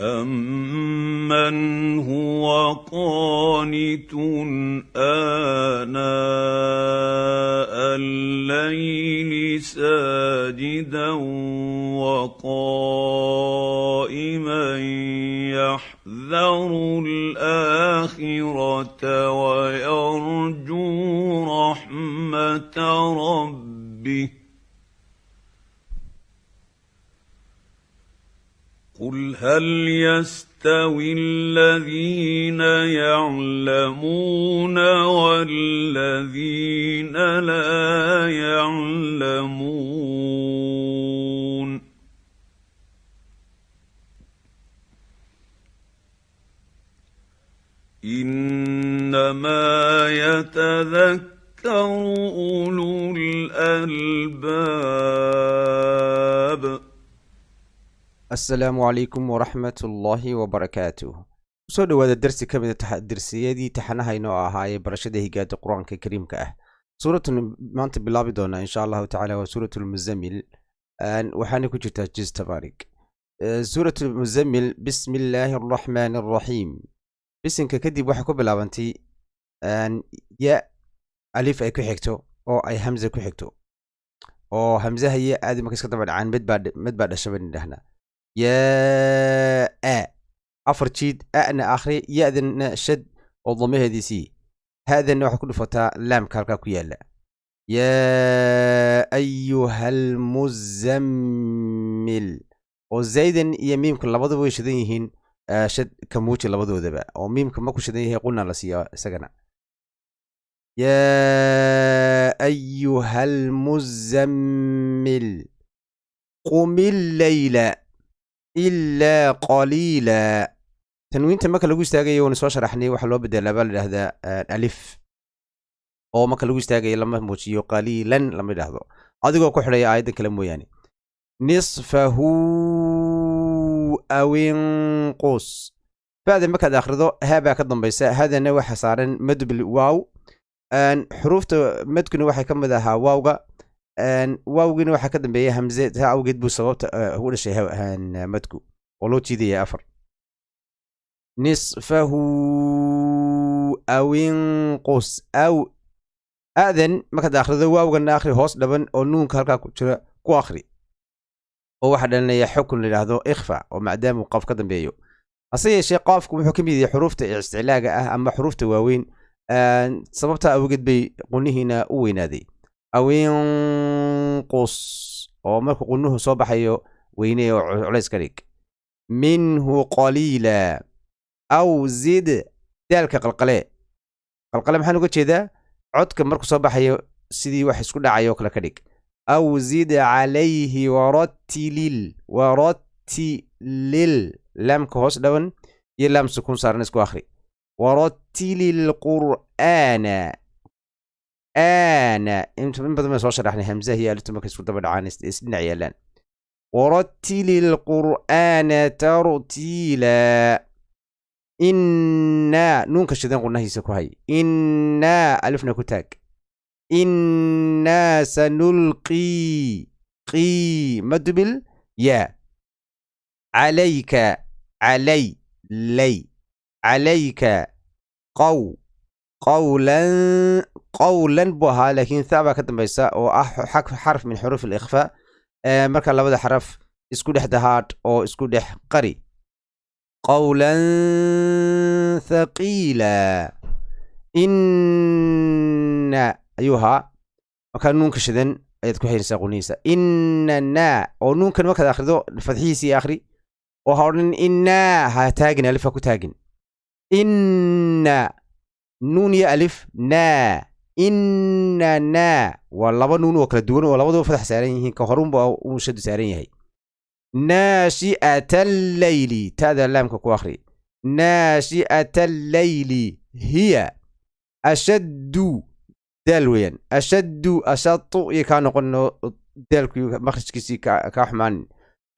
أَمَّنْ هُوَ قَانِتٌ آنَاءَ اللَّيْلِ سَاجِدًا وَقَائِمًا يَحْذَرُ الْآخِرَةَ وَيَرْجُو رَحْمَةَ رَبِّهِ ۗ قُلْ هَلْ يَسْتَوِي الَّذِينَ يَعْلَمُونَ وَالَّذِينَ لَا يَعْلَمُونَ إِنَّمَا يَتَذَكَّرُ أُولُو الْأَلْبَابِ. Asalaamu calaykum waraxmat ullaahi wabarakaatuh. Kusoo dhawaada dersi ka mid a dersiyadii taxanaha inoo ahaayee barashada higaada Qur-aanka Kariimka ah. Suuratun maanta bilaabi doonaa, insha Allahu tacala, waa Suurat Lmuzamil, waxaana ku jirtaa juz Tabaarik. Suurat Lmuzamil. Bismi illaahi araxmaani araxiim. Bisinka kadib waxay ku bilaabantay ya alif ay ku xigto oo ay hamza ku xigto, oo hamzaha iyo aadi marka iska daba dhacaan mid baa dhasha baynu dhahnaa. Yaa a afar jiid, ana akhri, ya-dana shad oo damaheediisii, hadanna waxaad ku dhufataa laamka halkaa ku yaala. Yaa ayuha almuzammil, oo zaydan iyo miimka labaduba way shidan yihiin. Shad ka muuji labadoodaba, oo miimka ma ku shidan yahay, quna la siiya isagana. Yaa ayuha almuzammil qum illeyla ilaa qaliila. Tanwiinta marka lagu istaagayo, waynu soo sharaxnay, waxaa loo bedelaa baa la idhahdaa alif, oo marka lagu istaagayo lama muujiyo, qaliilan lama idhaahdo, adigoo ku xidhaya aayaddan kale mooyaane. Nisfahu aw inqus. Ba'da markaad akhrido, haa baa ka dambaysa, hadana waxa saaran madbil waaw. Xuruufta madkuna waxay ka mid ahaa waawga, waawgiina waxaa ka dambeeya hamze. Taa awgeed buu sababta ugu dhashay madku oo loo jiidaya afar. Nisfahu aw inqus aw aadan markaad akhrido, waawgana akhri hoos dhaban, oo nuunka halkaa ku jira ku akhri, oo waxaa dhalinaya xukun la yidhaahdo ikhfa, oo maadaamuu qof ka dambeeyo. Hase yeeshee qaafku wuxuu ka mid yahay xuruufta isticlaaga ah ama xuruufta waaweyn. Sababta awgeed bay qunihiina u weynaaday. Aw inqus, oo markuu qunuhu soo baxayo weyney oo culays ka dhig. Minhu qaliila aw zid. Daalka qalqale, qalqale maxaan uga jeedaa? Codka markuu soo baxayo sidii wax isku dhacayo oo kale ka dhig. Aw zid calayhi warattilil. Warattilil, laamka hoos dhawan iyo laam sukuun saaran isku akhri. Warattilil qur'aana. Aana in badan baan soo sharaxnay hamzaha iyo aliftu markay isku daba dhacaan, isdhinac yaalaan. Warattilil qur'aana tartiila. Innaa, nuunka shidan qunahiisa ku hay. Innaa, alifna ku taag. Innaa sanulqii, qii madubil yaa, calayka, calay lay, calayka qaw qawlan. Qawlan buu ahaa, laakiin tha baa ka dambaysa oo ah xarf min xuruuf alikhfaa. Marka labada xaraf isku dhex dahaadh oo isku dhex qari. Qawlan thaqiila. Inna ayuu ahaa. Markaa nuunka shidan ayaad ku xiraysaa qunihiisa. Inna naa, oo nuunkan markaad akhrido fadxihiisii akhri, oo ha odhan innaa, ha taagin, alif ha ku taagin. Inna, nuun iyo alif, naa. Inna naa waa laba nuun oo kala duwan oo labaduba fadax saaran yihiin, ka horunba uu shadu saaran yahay. Naashi'ata alleyli, ta'da laamka ku akhri. Naashi'ata alleyli hiya ashaddu. Daal weeyaan, ashaddu, ashadu iyo kaa noqono, daalku makhrajkiisii kaa xumaanin.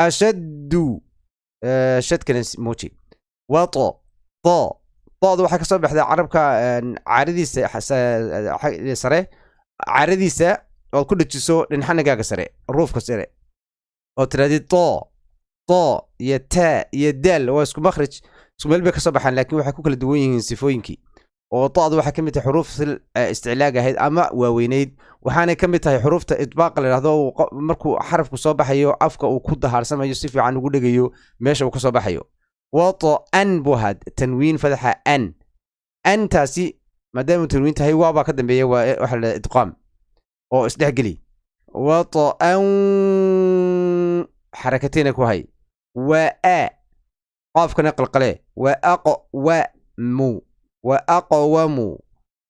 Ashaddu, shadkana muuji. Wato to, do'da waxaa ka soo baxdaa carabka caaradiisa sare, caaradiisa ood ku dhajiso dhinxanigaaga sare, ruufka sare, oo tirahdid to. To iyo taa iyo daal waa isku makhraj, isku meel bay ka soo baxaan, laakiin waxay ku kala duwan yihiin sifooyinkii. Oo ta'du waxay ka mid tahay xuruufta isticlaaga ahayd ama waaweyneyd, waxaanay ka mid tahay xuruufta itbaaqa la yidhahdo, markuu xarafku soo baxayo afka uu ku dahaarsamayo, si fiican ugu dhegayo meesha uu ka soo baxayo. Wato an buu ahaa tanwiin fadaxa an. Antaasi maadaama tanwiin tahay, waabaa ka dambeeya, waa waxa la idqaam oo isdhexgeli. Wato an xarakateyna ku hay, waa a qaafkana qalqale, wa aqwamu, wa aqwamu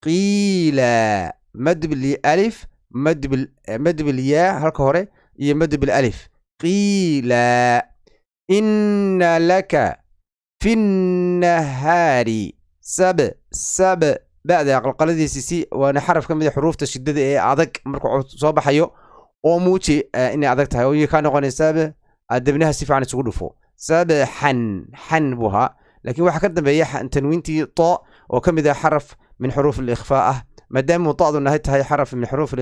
qiila. Mad bilif, mad bilyaa halka hore iyo mad bilالif. Qiila ina laka fi nnahaari sab sab ba'da qalqaladiisi si, waana xaraf ka mid a xuruufta shidada ee adag markuu soo baxayo, oo muuji inay adag tahay oo kaa noqonaysaa debnaha si fiican isugu dhufo. Sabxan xan buu ahaa, laakiin waxaa ka dambeeya tanwiintii to oo ka mid ah xaraf min xuruuf alikhfaa ah. Maadaama ta'du nahay tahay xaraf min xuruuf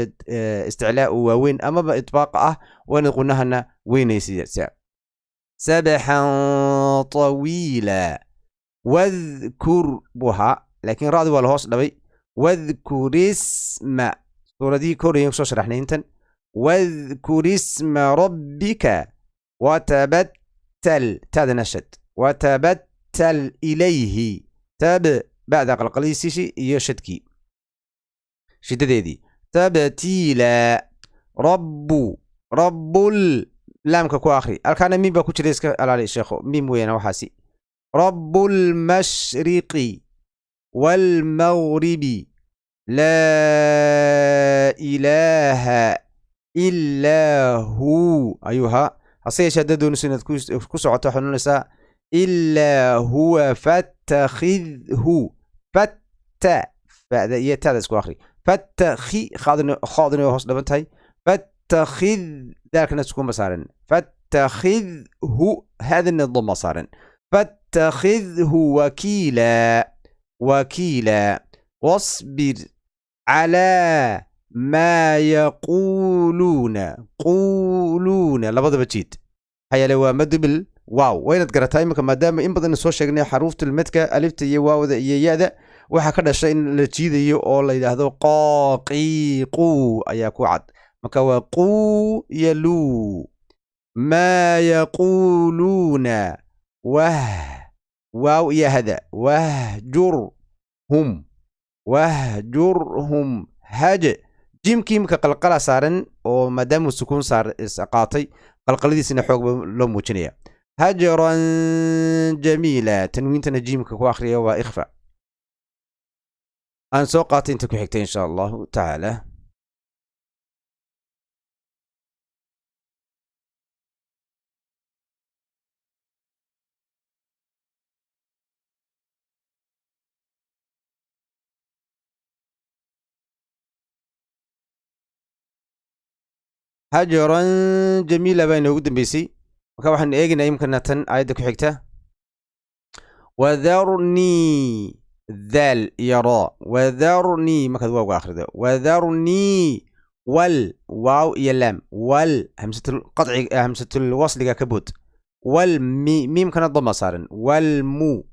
isticlaa oo waaweyn amaba itbaaqa ah, waa inaad qunahana weynaysiisa. Sabxan طawiila. Wadkur buu ahaa, laakiin ra'di waa la hoos dhabay. Wadkur isma, suuradihii ka horreeyeen kusoo sharaxnay intan. Wadkur isma rabbika watabattal, taadana shad, watabattal ilayhi. Tab ba'da qalqaladiisiisi iyo shadkii shidadeedii. Tabtiila. Rabbu, rabbul, laamka ku akhri. Halkaana miim baa ku jira, iska alaali sheekho, miim weeyaan waxaasi. Rabbulmashriqi waalmaghribi laa ilaaha ilaa huu ayuu ahaa. Hase yeeshee haddaad doonayso inaad ku socoto, waxaad oranaysaa ilaa huwa fattakhidhu. Fatta, fa'da iyo ta'da isku akhri. Fattakhi, khaaduna, khaaduna way hoos dhaban tahay. Fattakhid, daalkana iskuuma saaran. Fattakhidhu, haadana dama saaran. Fattakhidhu wakiila, wakiila. Wasbir calaa maa yaquuluuna. Quuluuna labadaba jiid, maxaa yeele waa madbil waaw. Waa inaad garataa iminka, maadaama in badan soo sheegnay xaruuftul madka, alifta iyo waawda iyo ya-da, waxaa ka dhashay in la jiidayo oo la yidhaahdo qoo, qii, quu ayaa ku cad. Marka waa quu iyo luu. Maa yaquuluuna, wah, waaw iyo hada. Wahjurhum, wahjurhum haj. Jimkii imika qalqala saaran, oo maadaamuu sukuun saar qaatay, qalqaladiisina xoog ba loo muujinaya. Hajran jamiila, tanwiintana jiimka ku akhriya, waa ikhfa. Aan soo qaatay inta ku xigtay insha Allahu tacaala. Hajran jamiila baa inoogu dambeysay. Marka waxaan eegaynaa imkana tan aayadda ku xigta. Wadharnii, daal iyo ro. Wadharnii, markaad waawga akhrido, wadharnii wal, waaw iyo laam. Wal, hamsatul qadci, hamsatul wasliga ka bood. Wal mi, miimkana dama saaran. Walmu,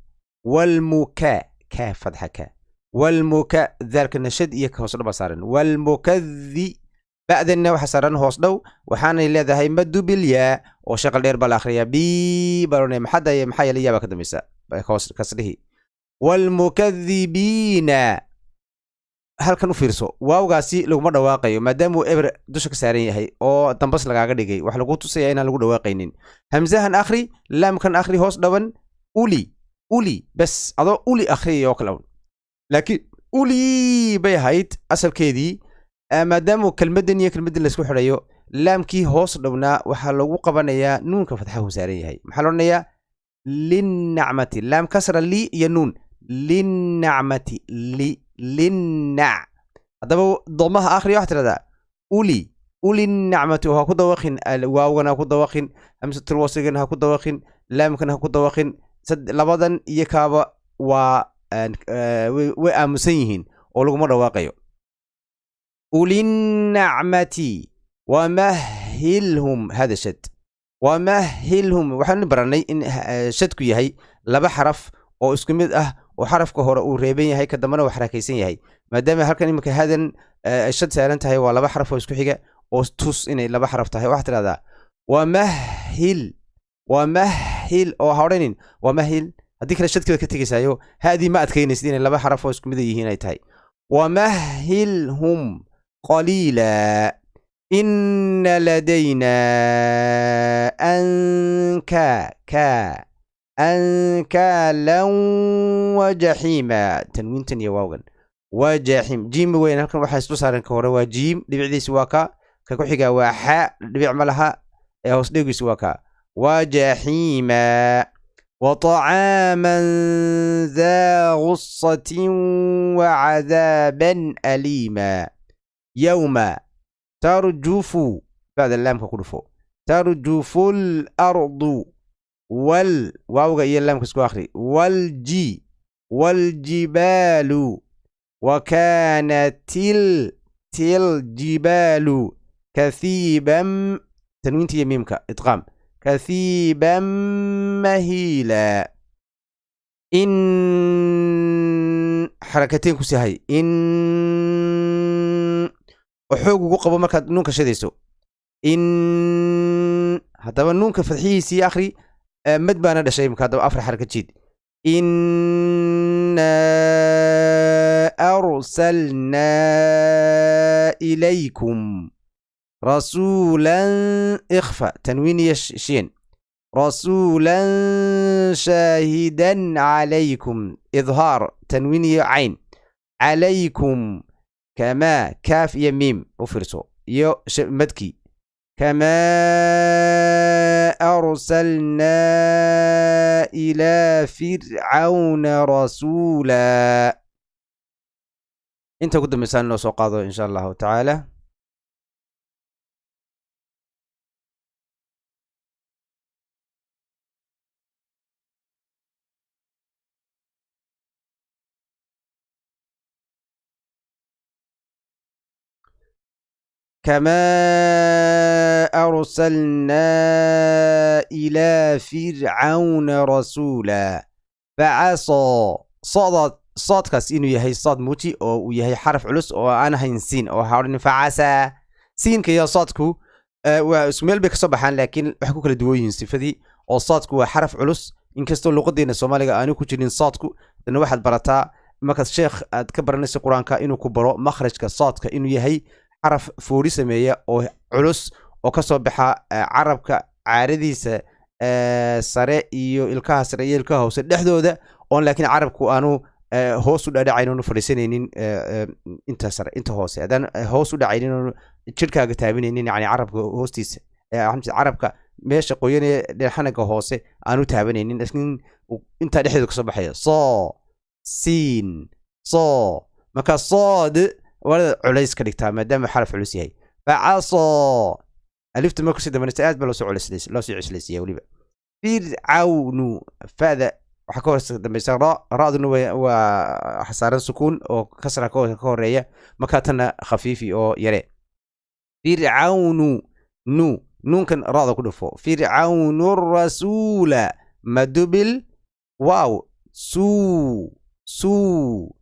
walmuka, ka fadxa ka. Walmuka, daalkana shad iyo ka hoos dhaba saaran. Walmukadhi, ba'danna waxa saaran hoos dhow, waxaanay leedahay madu bilyaa oo shaqal dheer baa la akhriyaa. Bi baa loonaya, maxaa daya? Maxaa yeelay yaa baa ka dambaysa hoos kasdhihi. Waalmukadhibiina, halkan u fiirso, waawgaasi laguma dhawaaqayo maadaama uu eber dusha ka saaran yahay oo dambas lagaaga dhigay. Waxa lagu tusaya inaan lagu dhawaaqaynin. Hamzahan akhri, laamkan akhri hoos dhawan. Uli, uli bes, adoo uli akhriyaya oo kale un, laakiin uli bay ahayd asalkeedii. Maadaama kelmaddan iyo kelmaddan laisku xidhayo, laamkii hoos dhownaa waxaa lagu qabanayaa nuunka fatxahu saaran yahay. Maxaa la odhanayaa? Linnacmati. Laam kasra, li iyo nuun. Linnacmati, li, linnac. Haddaba doomaha akhriya, waxaa tidhahdaa uli, ulinnacmati, oo ha ku dawaqin waawgan, ha ku dawaqin hamsatul wasligan, ha ku dawaqin laamkan, ha ku dawaqin. Labadan iyo kaaba waa way aamusan yihiin oo laguma dhawaaqayo. Ulinnacmati wamahilhum, hada shad. Wamahilhum waxaanu baranay in shadku yahay laba xaraf oo isku mid ah, oo xarafka hore uu reeban yahay, ka dambena uu xarakaysan yahay. Maadaama halkan iminka hadan shad saaran tahay, waa laba xaraf oo isku xiga oo tus inay laba xaraf tahay. Waxaad tidhahdaa wamahil, wamahil, oo ha odhanin wamahil. Haddii kale shadkii baad ka tegaysaayo, haadii ma adkaynaysid inay laba xaraf oo isku mid yihiin ay tahay. Wamahilhum qaliila. Ina ladayna anka ka ankaalan wajaxiima. Tanwiintan iyo waawgan wajaxiim, jiim weyn halkan waxaa isku saaran. Ka hore waa jiim, dhibicdiisi waa ka ku xigaa waa xa, dhibic ma laha, ee hoos dhegiisu waa ka. Wajaxiima وطعاما ذا غصة وعذابا أليما. يوم ترجف، بعد اللام كدفو، ترجف الأرض وال waawga iyo laamka isku akhri. والجي والجبال وكانت الجبال كثيبا. tanwiinta iyo miimka idqaam. كثيبا مهيلا. In xarakateen ku sahay in oo xoog ugu qabo markaad nuunka shadayso. In haddaba nuunka fadxihiisii akhri. Mad baana dhashay imka. Haddaba afar xaraka jiid. إنا أرسلنا إليكم رسولا. إخفاء tanwiin iyo shiin. رسولا شاهدا عليكم. إظهار tanwiin iyo cayn. عليكم كما kaaf iyo miim u fiirso iyo madkii. كما أرسلنا إلى فرعون رسولا. Inta ugu dambeysaan inoo soo qaado, insha Allahu tacaala. كما أرسلنا إلى فرعون رسولا فعصى. صاد saadkaas inuu yahay saad muuji oo uu yahay xaraf culus oo aan ahayn siin, oo waxaa odhan فعسى. Siinka iyo saadku waa isku meel bay kasoo baxaan, laakiin waxay ku kala duwan yihiin sifadii, oo saadku waa xaraf culus. Inkastoo luqadeena Soomaaliga aanu ku jirin saadku, haddana waxaad barataa markaad sheekh aad ka baranayso Qur-aanka inuu ku baro makhrajka saadka inuu yahay xaraf foori sameeya oo culus oo kasoo baxa carabka caaradiisa sare iyo ilkaha sare iyo ilkaha hoose dhexdooda, oon laakiin carabku aanu hoos u dhadhacayn oonu fadhiisanaynin inta sare inta hoose. Haddaan hoos u dhacaynin oonu jidhkaaga taabinaynin, yani carabka hoostiisa, waxaan jeedaa carabka meesha qoyanee xanaga hoose aanu taabanaynin, laakiin intaa dhexdeeda kasoo baxaya. Soo siin soo marka sood waa culays ka dhigtaa maadaama xaraf culus yahay. فعصى alifta marka kusii dambanaysa aad baa loosoo cuslaysiiya weliba. فرعون fa'da waxaa ka hoos dambaysa ra, ra'duna waa xasaaran sukuun oo kasra ka horeeya. Markaa tanna khafiifi oo yare. فرعون nu nuunkan ra'da ku dhufo. فرعون الرسول madubil waaw suu suu.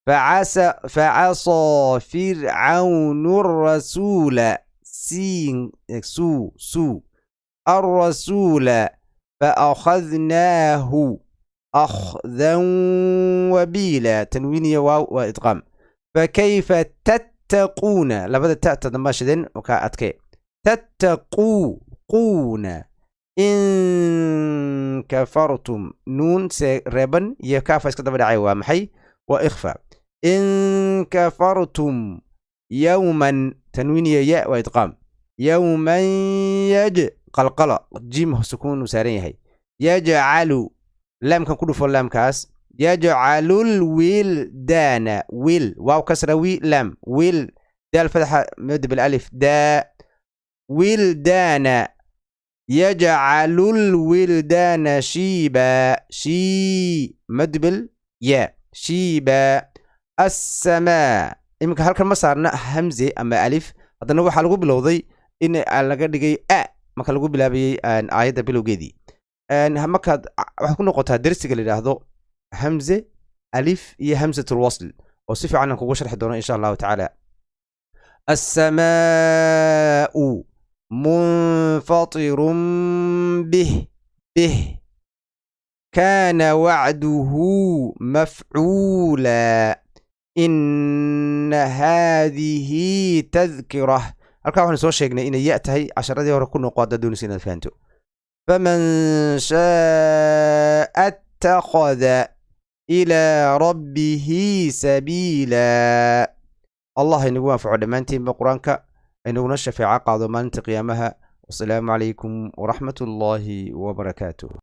فعسى فعصى فرعون الرسول siin suu suu الرسول فأخذناه أخذا وبيلا. Tanwiin iyo waaw waa idqaam. فكيف تتقون labada ta'ta dambaa shideen oo kaa adkee. تتقو quuna إن كفرتم nuun se reeban iyo kaafa iska daba dhacay waa maxay? Waa ikhfa. إن كفرتم يوما tanwiin iyo ya waa idqaam. يوما yaj qalqala jim sukuun uu saaran yahay. يجعل laamkan ku dhufo laamkaas. يجعل الولدان wil waaw kasra wi laam wil daal fadaxa mad بالألف daa ولدان. يجعل الولدان شيبا shii mad بالياء شيبا. السماء iminka halkan ma saarna hamze ama alif, haddana waxaa lagu bilowday in laga dhigay a. Marka lagu bilaabayey aayadda bilowgeedii, markaad waxaad ku noqotaa dersiga la yidhaahdo hamze, alif iyo hamzatul wasl, oo si fiican aan kugu sharxi doono, insha Allahu tacaala. السماء منفطر به به كان وعده مفعولا إن هذه تذكرة. Halkaa waxaanu soo sheegnay inay ya tahay. Casharadii hore ku noqo haddaad doonaysa inaad fahanto. فمن شاء اتخذ إلى ربه سبيلا. Allah inagu anfaco dhammaantiinba Qur-aanka, inaguna shafeeco qaado maalinta qiyaamaha. Wasalaamu calaykum waraxmat ullaahi wabarakaatuh.